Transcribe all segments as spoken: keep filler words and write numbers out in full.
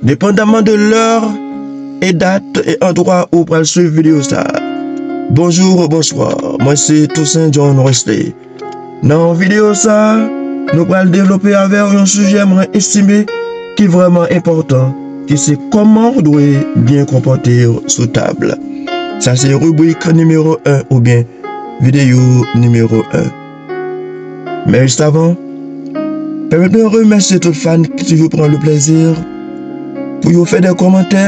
Depandamman de lè e dat e andwa ou pral swiv videyo sa a. Bonjou, bonswa, mwen se Toussaint John Wesley. Nan videyo sa a, nou pral devlope avè w yon sijè mwen estime ki vrèman enpòtan, ki se kòman w dwe byen konpòte w sou tab. Sa se ribrik nimewo en oubyen videyo nimewo en. Men jis avan, pèmèt mwen remèsye tout fan ki toujou pran le plèzi pou yo fè de kòmantè,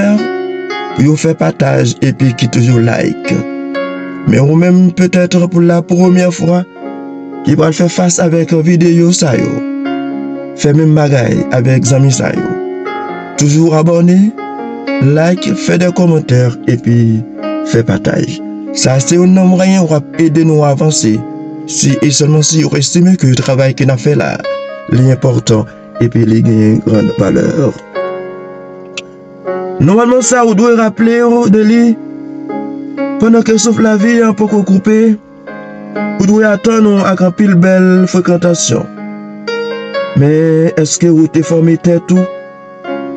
pou yo fè pataj epi ki toujou like. Men ou menm, petèt pou la premyè fwa, ki pral fè fas avèk videyo sa yo, fè menm bagay avèk zanmi sa yo. Toujou abòne, like, fè de kòmantè epi fè pataj. Sa se youn nan mwayen w ap ede nou avanse, si e sèlman si w estime ke travay ke n ap fè la, li enpòtan epi li gen grann valè. Nòmalman sa ou dwe raple w de li pandan ke souf lavi an poko koupe, ou dwe atann ou ak anpil bèl frekantasyon. Men èske ou te fòme tèt ou?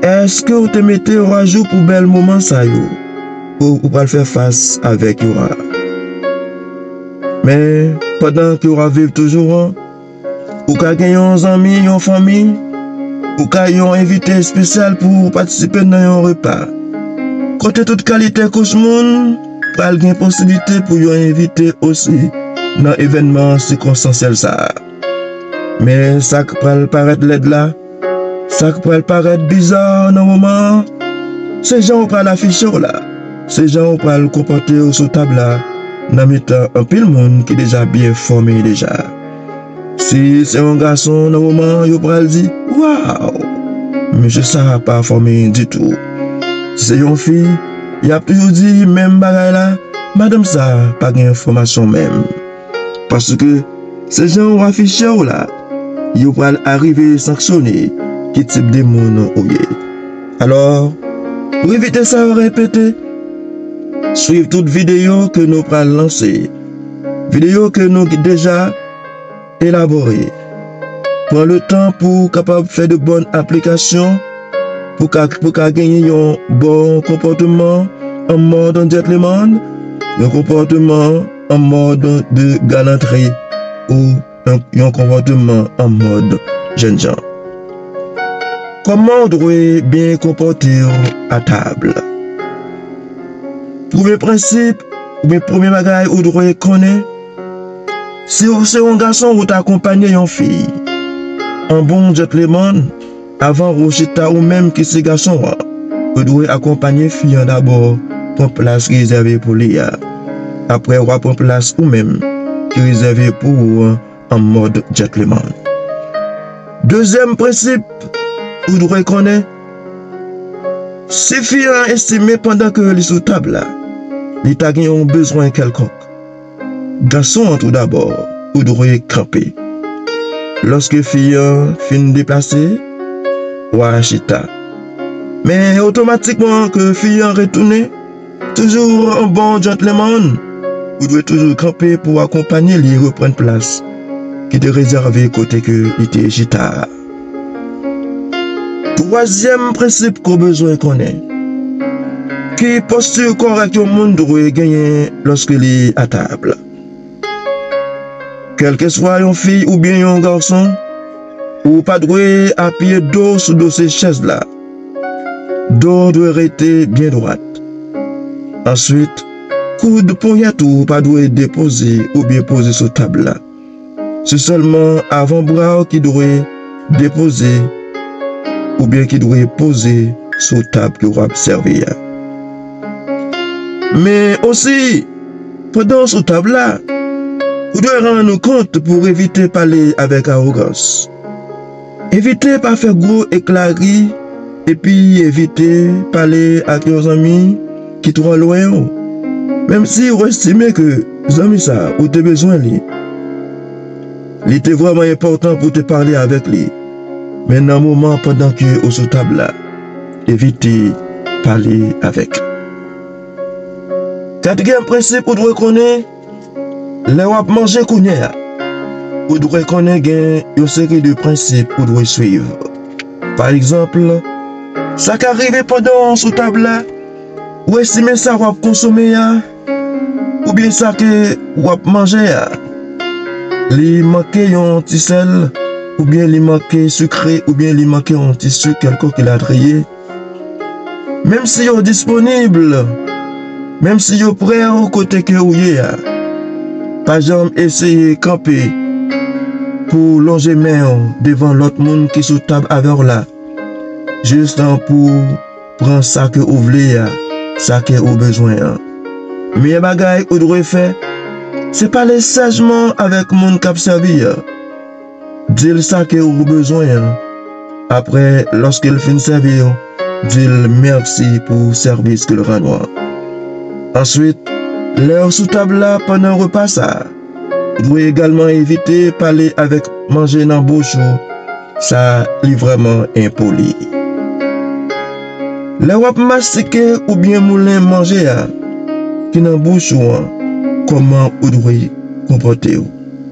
Èske ou te mete w ajou pou bèl moman sa yo ou, ou pral fè fas avèk yo a? Men pandan ke w ap viv toujou an, ou ka gen yon zanmi, yon fanmi, ou ka yon envite espesyal pou patisipe nan yon repa. Kote tout kalite kouch moun pral gen posiblite pou yo envite osi nan evènman sikonstansyèl sa a. Men sa k pral parèt lèd la, sa k pral parèt biza nan moman an, se jan ou pral afiche w la, se jan ou pral konpòte w sou tab la nan mitan anpil moun ki deja byen fòme deja. Si se yon gason nan moman an, yo pral di, "Waw! Mesye sa a pa fòme ditou." Si se yon fi, y ap toujou di menm bagay la, "Madanm sa a pa gen fòmasyon menm." Paske se jan w afiche w la, yo pral arive sanksyone ki tip de moun ou ye. Alò, pou evite sa repete, swiv tout videyo ke nou pral lanse, videyo ke nou deja elabore. Pran le tan pou w kapab fè de bòn aplikasyon, pou ka, pou ka genyen yon bon konpòteman an mòd gentleman, yon konpòteman an mòd de galantri ou yon, yon konpòteman an mòd jènjan. Kòman w dwe byen konpòte w atab? Premye prensip, oubyen premye bagay ou dwe konnen, si w se yon gason ou ta akonpanye yon fi, an bon gentleman, avan ou chita ou menm ki se gason an, ou dwe akonpanye fi an dabò pran plas ki rezève pou li a. Apre w a pran plas ou menm ki rezève pou ou an an mòd gentleman. Dezyèm prensip ou dwe konnen, si fi an estime pandan ke li sou tab la, li ta gen yon bezwen kèlkonk, gason an tou dabò, ou dwe kanpe. Lòske fi an fin deplase, w a chita. Men otomatikman ke fi an retounen, toujou an bon gentleman, ou dwe toujou kanpe pou w akonpanye li reprann plas ki te rezève kote ke li te chita a. Twazyèm prensip ke w bezwen konnen, ki posti kòrèk yon moun dwe genyen lòske li atab? Kèlkeswa yon fi oubyen yon gason, ou pa dwe apiye do w sou dosye chèz la. Do w dwe rete byen dwat. Answit, koud ponyèt ou pa dwe depoze oubyen poze sou tab la. Se sèlman avan bra w ki dwe depoze oubyen ki dwe poze sou tab ke w ap sèvi a. Men osi, pandan w sou tab la, ou dwe rann ou kont pou w evite pale avèk awogans. Evite pa fè gwo ekla ri, epi evite pale ak yon zanmi ki twò lwen w. Menm si w estime ke zanmi sa a ou te bezwen li, li te vrèman enpòtan pou w te pale avèk li, men nan moman pandan ke ou sou tab la, evite pale avèk. Katriyèm prensip ou dwe konnen, lè w ap manje kounye a, ou dwe konnen gen yon seri de prensip ou dwe swiv. Pa egzanp, Sa ka rive pandan w sou tab la, ou estime sa w ap konsome a, oubyen sa ke w ap manje a, li manke yon ti sèl, oubyen li manke sikre, oubyen li manke yon ti sik kèlkonk elatriye. Menm si yo disponib, menm si yo prè w kote ke ou ye a, pa janm eseye kanpe pou w lonje men w devan lòt moun ki sou tab avè w la, jis pou w pran sa ke ou vle a, sa ke ou bezwen an. Meyè bagay ou dwe fè, se pale sajman avèk moun k ap sèvi a. Di l sa ke ou bezwen an. Apre, lòske l fin sèvi w, di l mèsi pou sèvis ke l rann ou an. Answit, lè w sou tab la pandan repa sa a, ou dwe egalman evite pale avèk manje nan bouch ou. Sa, li vrèman enpoli. Lè w ap mastike oubyen moulen manje a ki nan bouch ou an, kòman ou dwe konpòte w?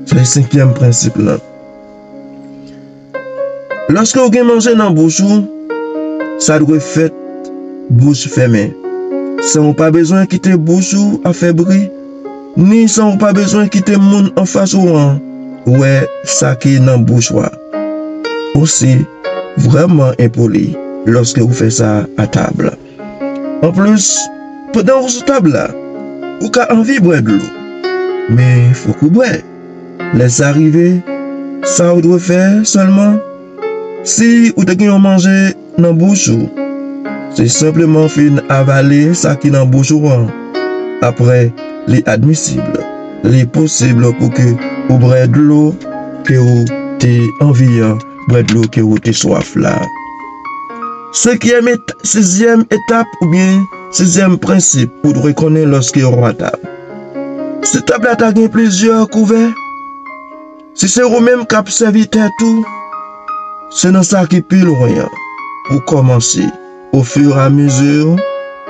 Se senkyèm prensip lan. Lòske w gen manje nan bouch ou, sa dwe fèt bouch fèmen, san w pa bezwen kite bouch ou ap fè bri, ni san w pa bezwen kite moun anfas ou an wè sa ki nan bouch ou a. Ou se vrèman enpoli lòske ou fè sa a tab. Anplis, pandan ou sou tab la, ou ka anvi bwè dlo. Men fòk ou bwè. Lè sa rive, sa ou dwe fè sèlman, si ou te gen yon manje nan bouch ou, se senpleman fin avale sa ki nan bouch ou an. Apre, li admisib, li posib pou ke ou bwè dlo ke ou te anvi an, bwè dlo ke ou te swaf la. Senkyèm et-, sizyèm etap oubyen sizyèm prensip ou dwe konnen lòske w atab. Si tab la ta gen plizyè kouvè, si se ou menm k ap sèvi tèt ou, se nan sa ki pi lwen an pou kòmanse. Ofiramizi,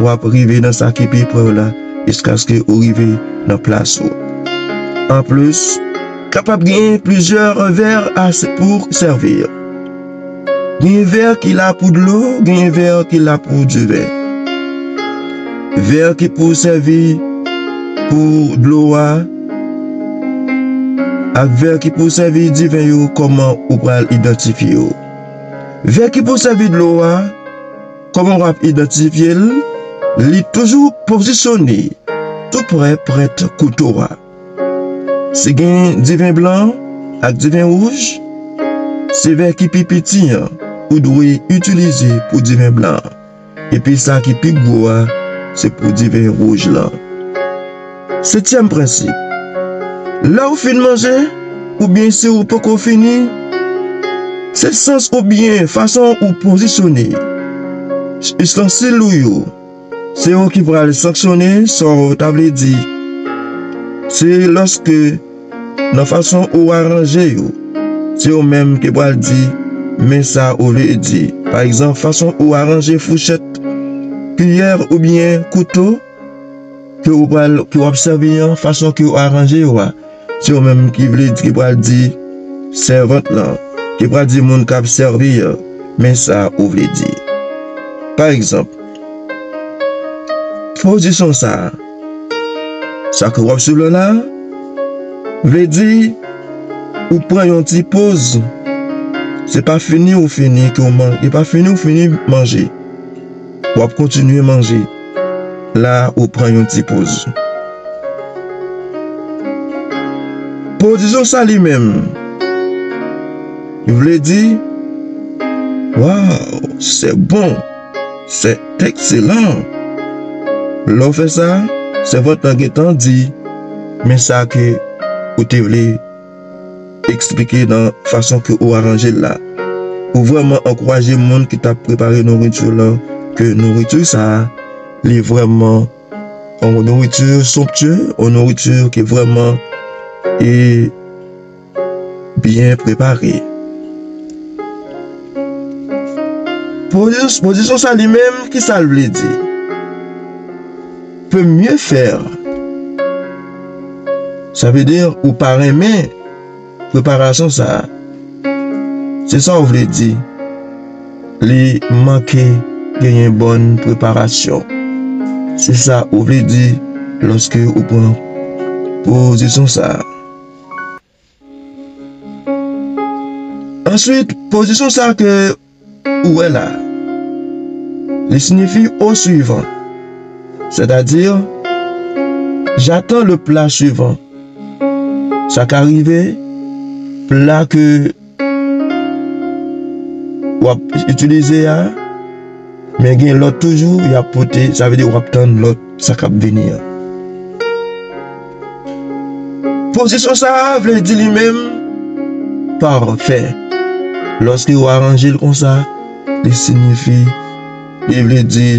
w ap rive nan sa ki pi pre w la, jiskaske ou rive nan plas ou. Anplis, kapab gen plizyè vè ase pou sèvi. Gen vè ki la pou dlo, gen vè ki la pou diven. Vè ki pou sèvi pou dlo a, ak vè ki pou sèvi diven yo, kòman ou pral idantifye yo? Vè ki pou sèvi dlo a, kòman w ap idantifye l? Li toujou pozisyone tou prè pwent kouto a. Si gen diven blan ak diven wouj, se vè ki pi piti an ou dwe itilize pou diven blan an. Epi sa ki pi gwo a, se pou diven wouj lan. Setyèm prensip. Lè w fin manje, oubyen si w poko fini, se sans oubyen fason ou pozisyone istansil ou yo, se yo ki pral sanksyone sa w ta vle di. Se lòske nan fason ou aranje yo, se yo menm ki pral di, men sa ou vle di. Pa egzanp, fason ou aranje fouchèt, kiyè oubyen kouto ke ou pral, ke w ap sèvi an, fason ke ou aranje yo a, se yo menm ki vle di, ki pral di, sèvant lan, ki pral di moun k ap sèvi an, men sa ou vle di. Pa egzanp, pozisyon sa a, sa ke w ap swiv la la, vle di ou pran yon ti poz. Se pa fini ou fini ke w man-, e pa fini ou fini manje. W ap kontinye manje. La ou pran yon ti poz. Pozisyon sa li menm, li vle di, waw, c'est bon, c'est excellent. Lè w fè sa, sèvant lan gentan di, men sa ke ou te vle eksplike nan fason ke ou aranje l la. Ou vrèman ankouraje moun ki t ap prepare nouriti lan ke nouriti sa a, li vrèman yon nouriti somptye, yon nouriti ki vrèman e byen prepare. Pozis-, pozisyon sa li menm, ki sa l vle di? Peut mieux faire. Sa vle di ou pa renmen preparasyon sa a. Se sa w vle di. Li manke genyen bòn preparasyon. Se sa ou vle di lòske ou pran pozisyon sa a. Answit, pozisyon sa ke ou wè la, li siyifi au suivant. Sètadi, j'attends le plat suivant. Sa ka rive, pla ke w ap itilize a, men gen lòt toujou y ap pote, sa vle di w ap tann lòt sa k ap vini an. Pozisyon sa a vle di li menm parfè. Lòske w aranje l konsa, li siyifi, li vle di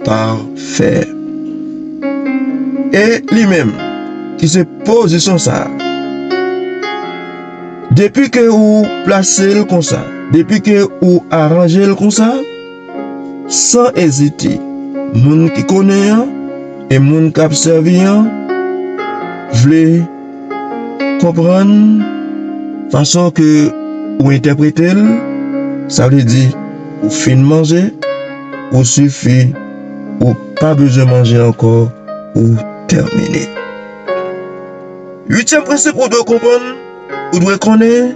parfè. E li menm, ki se pozisyon sa a, depi ke ou plase l konsa, depi ke ou aranje l konsa, san ezite, moun ki konnen an e moun k ap sèvi an vle konprann fason ke ou entèprete l, sa vle di ou fin manje, ou sifi, ou pa bezwen manje ankò, ou tèmine. Uityèm prensip ou dwe konprann, ou dwe konnen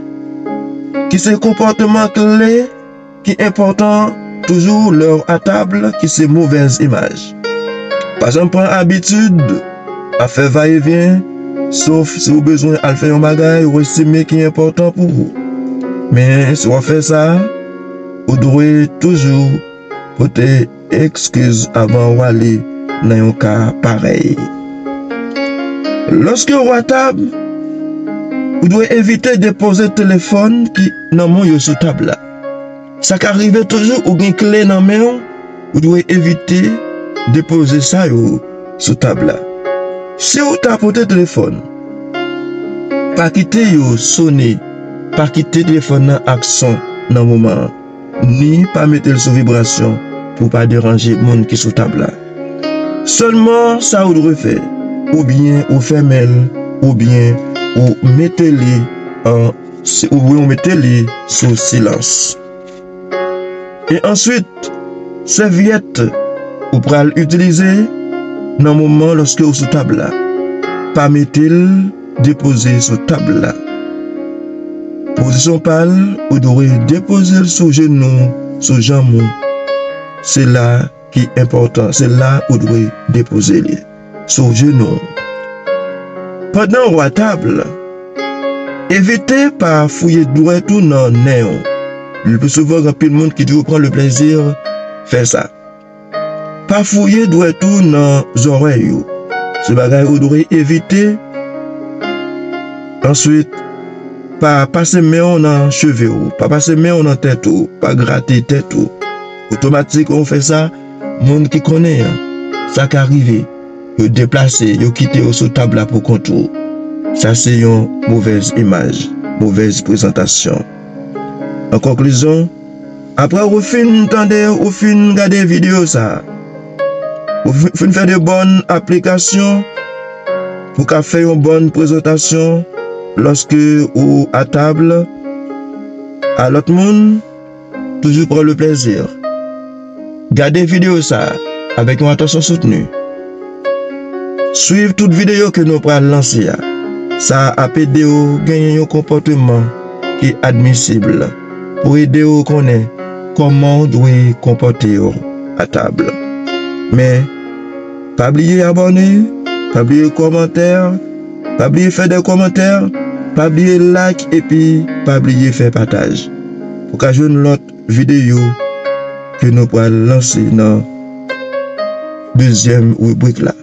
ki se konpòtman kle ki enpòtan toujou lè w atab, ki se movèz imaj. Pa janm pran abitid ap fè vayevyen, sof si w bezwen al fè yon bagay ou estime ki enpòtan pou ou. Men si w ap fè sa, ou dwe toujou pote ekskiz avan w ale nan yon ka parèy. Lòske w atab, ou dwe evite depoze telefòn ki nan men w yo sou tab la. Sa ka rive toujou ou gen kle nan men w, ou dwe evite depoze sa yo sou tab la. Si w ta pote telefòn, pa kite yo sone, pa kite telefòn nan ak son nan moman an, ni pa mete l sou vibrasyon pou w pa deranje moun ki sou tab la. Sèlman sa ou dwe fè, oubyen ou fèmen l, oubyen ou mete li an, oubyen ou mete li sou silans. E answit, sèvyèt ou pral itilize nan moman lòske ou sou tab la, pa mete l depoze sou tab la. Pozisyon pa l, ou dwe depoze l sou jenou, sou janm ou. Se la ki enpòtan, se la ou dwe depoze li, sou jenou. Pandan w atab, evite pa fouye dwèt ou nan nen w. Le pli souvan, gen anpil moun ki toujou pran le plezi fè sa. Pa fouye dwèt ou nan zòrèy ou. Se bagay ou dwe evite. Answit, pa pase men w nan cheve w, pa pase men w nan tèt ou, pa grate tèt ou. Otomatik, ou fè sa, moun ki konnen an, sa ka rive, yo deplase, yo kite w sou tab la pou kont ou. Sa se yon movèz imaj, movèz prezantasyon. An konklizyon, apre ou fin tande, ou fin gade videyo sa a, ou fi-, fin fè de bòn aplikasyon pou ka fè yon bòn prezantasyon lòske ou atab a lòt moun, toujou pran le plezi. Gade videyo sa a avèk yon atansyon soutni. Swiv tout videyo ke nou pral lanse a. Sa ap ede w genyen yon konpòteman ki admisib pou ede w konnen kòman w dwe konpòte w atab. Men, pa bliye abòne, pa bliye kòmantè, pa bliye fè de kòmantè, pa bliye like epi pa bliye fè pataj. Ou ka jwenn lòt videyo ke nou pral lanse nan dezyèm ribrik la.